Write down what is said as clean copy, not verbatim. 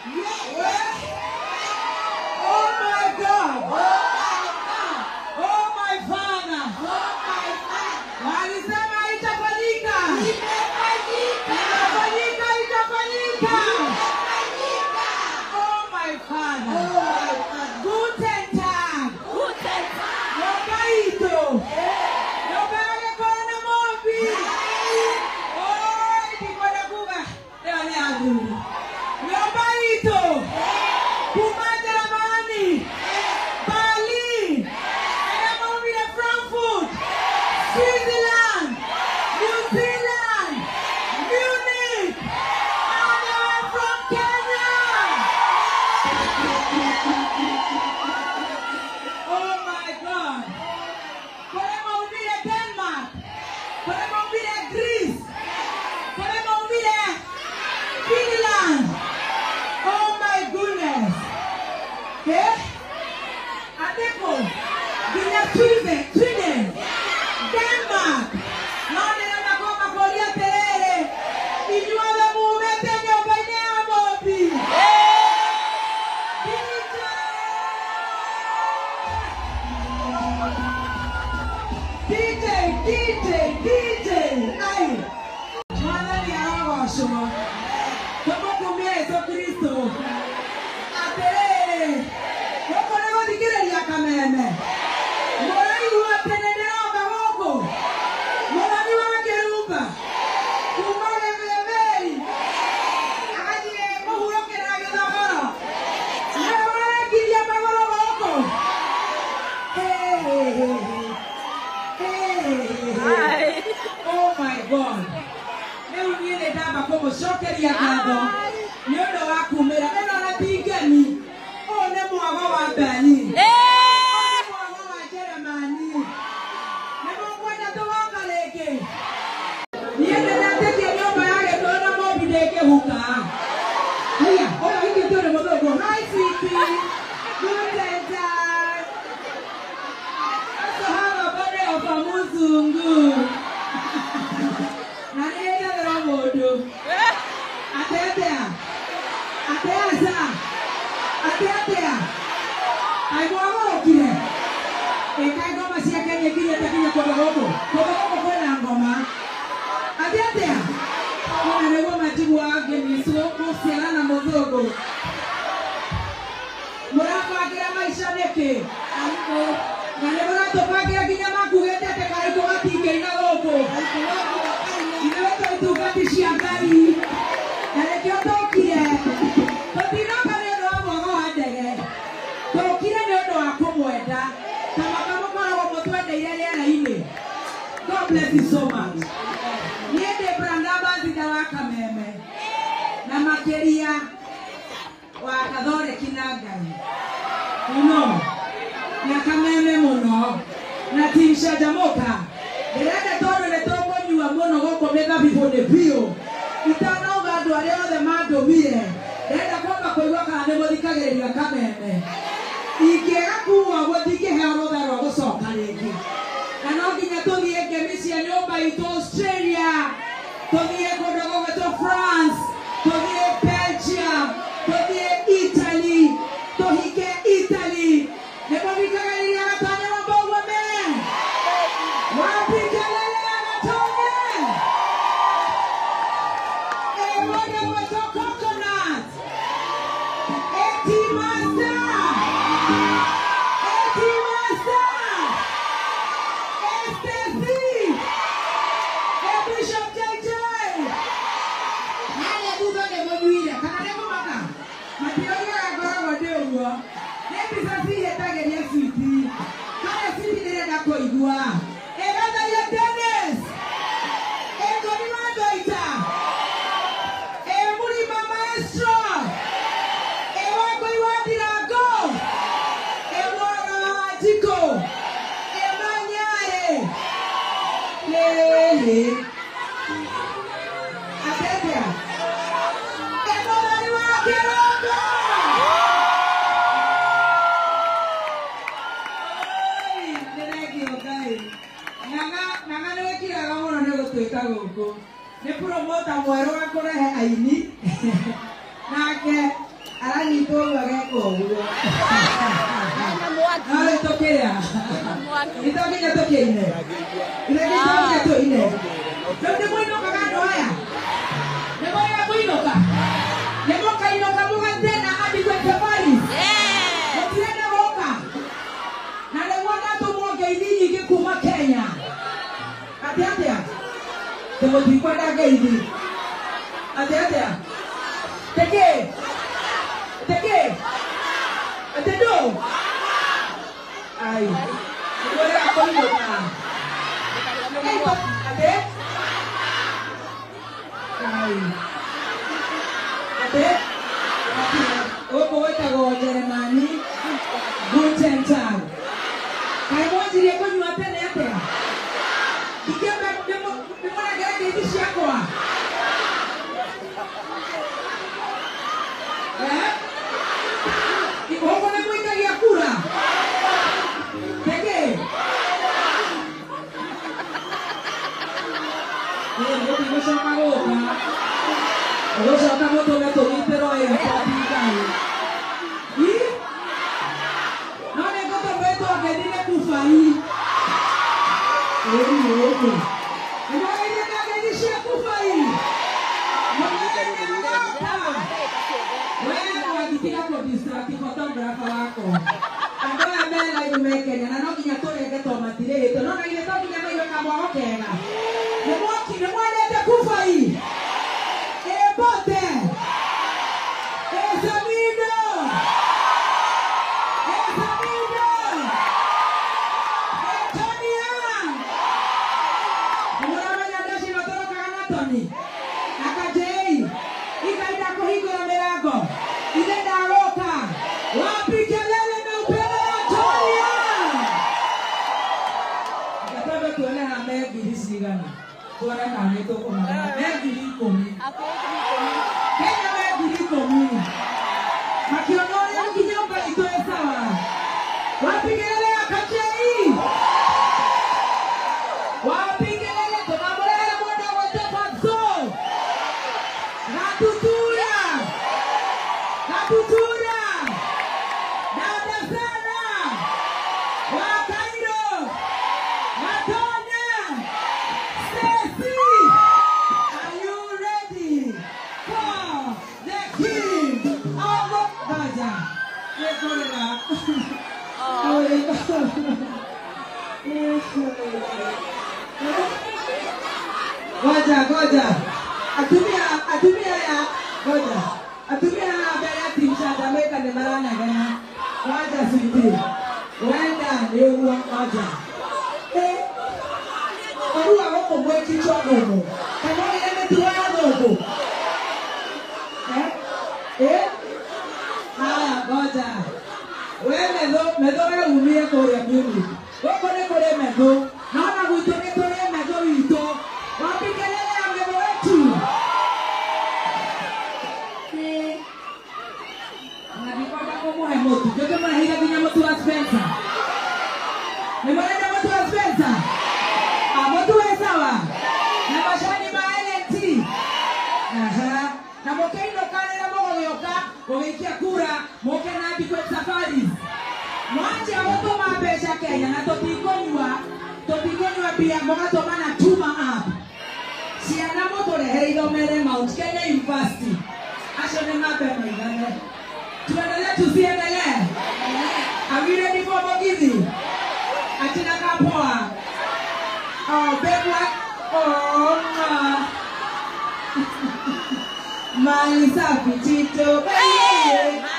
Yes. Oh my God. Oh my Father. Walisema itafanyika. Itafanyika, itafanyika. Oh my Father. Guten Tag. Yobaito. Yobage kona mobi. Oh, itikona kuga. Leo ni adui. Yobaito. Kuma Jeremani. Berlin. Ena Frankfurt. Switzerland. New Zealand. Munich. All the way from Kenya. Oh my God. Podemos unir a Denmark. Podemos unir a Greece. Podemos unir a Finland. Oh my goodness. Eh? Adeko. Ginya Sweden, Sweden. Denmark. No nĩrenda kũmakũria atĩrĩrĩ, inyuothe mumĩte nyũmba-inĩ ya Mũmbi. DJ, DJ, DJ, ai. Mwathani arogocwo. Tũmũkumie Jesũ Kristo. Atĩrĩrĩ, gũkũ nĩ gũthikĩrĩria kameme. Mũraigua atĩ nĩ ndĩroka gũkũ? Mũthoni wa Kĩrumba kuma Gĩthĩmĩri agathiĩ kũhurũkĩra Gĩthogoro. Nĩwe ũrarekirie magũrũ gũkũ. Hey, hey, hey, hey. Hey. Oh my God. Rĩu niĩ nĩ ndamba kũmũcokeria ngatho nĩ ũndũ wa kumĩra ĩno na ti ngeni. Ũyũ nĩ mwago wa Berlin. Ũyũ nĩ mwago wa Jeremani. Nĩ mũkwenda tũgoka rĩngĩ? Niĩ ndĩretĩtie nyũmba ya Gĩkũyũ na Mũmbi ndĩngĩhuka. Haiya, ũyũ hingĩtio nĩ mũthũngũ. Hi sweetie. Guten Tag. Also have a body of a muzungu. Na nĩ njethera mũndũ. Atĩ atĩa? Atĩ aca? Atĩ atĩa? Kaĩ mwagũrũkire? Ĩ kaĩ ngoma cia Kenya ikinyĩte nginya kũndũ gũkũ? Kũndũ gũkũ kwĩna ngoma. Atĩ atĩa? Ona nĩguo majiguaga ngemi gũciara na mũthũngũ. Mũrabangĩra maica nĩkĩ? Na nĩ mũratũbangĩra nginya makugĩte atĩ karaitũ gatingĩina gũkũ. Ithuĩ twĩ itungati cia Ngai. Na nĩkĩo tũkire. Tũtinoka nĩ ũndũ wa mwago wa ndege. Tũkire nĩ ũndũ wa kũmwenda. Ta maka mũkoragwo mũtwendeire rĩera-inĩ. God bless you so much. Niĩ ndĩ brand ambassador wa Kameme. Na makĩria wa Kathoreki na Ngai. You know, na Kameme mũno. Na team Canjamũka. Ndĩrenda tondũ nĩ tũkũnyua mũno gũkũ mĩthabibũ nĩ biũ. Itanauga andũ arĩa othe mandũmire. Ndĩrenda kwamba kũigua kana nĩ mũthikagĩrĩria Kameme. Ingĩaga kuga ũguo ndingĩheo rũtha rwa gũcoka rĩngĩ. Na no nginya tũthiĩ ngemi cia nyũmba itũ Australia, tũthiĩ kũndũ gũgwĩtwo France, tũthiĩ Belgium, tũthiĩ Italy, tũhike Italy. Nĩ mũthikagĩrĩria Gatonye wa Mbũguo me? Wapi kelele ya Gatonye? Ĩ mũndũ ũgwĩtwo Coconut. Eti Master. Eti Master. Estesi. E Bishop JJ. Harĩa thutha nĩ mũnyuire kana nĩ kũmaka? Matiraugaga ngoragwo ndĩ ũguo. Nĩ mbica cihĩtagĩria switi. Harĩa switi ndĩrenda kũigua. Ĩgatharia Dennis. Ĩ Ngoni wa Ndoita. Ĩ Mũrima Maestro. Ĩ Wangũi wa Ndirango. Ĩ Mwaga wa Njikũ. Ĩ Manyarĩ. Hĩ. Atĩ atĩa? Ĩ Mũthoni wa Kĩroko. Oi, nĩ thengiũ Ngai. Ng'ang'a Ng'ang'a nĩ wĩkiraga mũno nĩ gũtuĩka gũkũ. Nĩ promoter mwerũ wa kũrehe aini. Nake Ndĩreka ũguo. No rĩu tũkĩrĩa. Nĩtwanginya tũkĩine. Nĩtwanginya tũine. Rĩu nĩ mũinũkaga andũ aya. Nĩ mũrĩa mũinũka. Nĩ mũkainũka mũgate na Adequate Safaris. Mũtirenda gũka. Na nĩguo ndatũmwo ngeithi nyingĩ kuma Kenya. Atĩ atĩa? Tĩ mũtikwenda ngeithi. Atĩ atĩa? Tĩkĩ? Tĩkĩ? Atĩ ndũ? Ai. Nĩmũrega kũinũka. Atĩ? Ai. Atĩ? Gũkũ gwĩtagwo Jeremani. Guten Tag. Kaĩ mwanjirie kũnyua tene atĩa? Ingĩamba ndĩmũnengere ngeithi ciakwa. Eh? Gũkũ nĩ mũikagia kura? Tĩkĩ? Mũtigũcoka gũka. Ũgũcoka mũtũme tũnyitĩrwo airport Ngai. Ĩ? No nĩ ngũtũmĩtwo ngeithi nĩ Kubai. Ĩĩ ĩĩ. Nĩ mwageithio na ngeithi cia Kubai. Mũmenya gũka. Wewe wagitiga kũ-distract photographer wakwa. Andũ aya me live me Kenya na no nginya tũrenge to matirĩhĩtwo. No na githĩ to nginya maigue kamwago kega. Nĩ mwoki nĩ mwendete Kubai. Ĩ bote. Ĩ Samido. Ĩ Samido. Ĩ Tonia. Nĩmũramenya ndeci ĩno tũrokaga na Tony. Na Kajei. Ikaida kũhingũra mĩrango. Ithe ndagũka. Wapi kelele na upendo wa Tonia? Twambe tuone haha me ngiri cigana. Tuone kana nĩ tũkũmagana. Me 10,000. Kenya me 10,000. Makiona ũrĩa nyũmba itũ ĩ sawa. Wapi kelele ya Kajei? Wapi kelele tũkamũrehere mũndũ ũgwĩtwo Fatso? Gatutura. Gatutura. Dada sana. Wa Cairo. Matonya. Stacy. Are you ready for the king of Gaza? Nĩngũrĩra. Ngoja, ngoja. Atumia, atumia ya, ngoja. Atumia ya mbere ya team cha Jamaica nĩ maranegena. Ngoja sweetie. Wenda nĩ ũguo ngoja. Eh. Barua gũkũ gwĩ kichwa ngumu. Kana ũrĩa mĩtugo ya thũngũ. Eh? Eh? Haya, ngoja. We metho, metho we umire kũrĩa Munich. Gũkũ nĩ kũrĩ metho. No na gwitũ nĩ tũrĩ metho witũ. Wapi kelele ya metho wetu? Ona kũmũhe mũtu. Njũkĩ mũreheire nginya mũtu wa Spencer. Nĩ mũrenda mũtu wa Spencer? Ah, mũtu wĩ sawa? Na macani ma LNT? Aha. Na mũkĩinũka rĩrĩa mũgũgĩũka gũgĩikia kura mũke na Adequate Safaris. Mwanjia gũtũma mbeca Kenya na tũtikũnyua mbia mũgatũma na Tuma app. Ciana mũtũrehere ithomere Mount Kenya University. Acio nĩ mambe maigane. Tuendelee tusiendelee? Are we ready for Mugithi? Atina kapoa. Oh, babe, what? Oh, ma. Mali safi Tito, baby.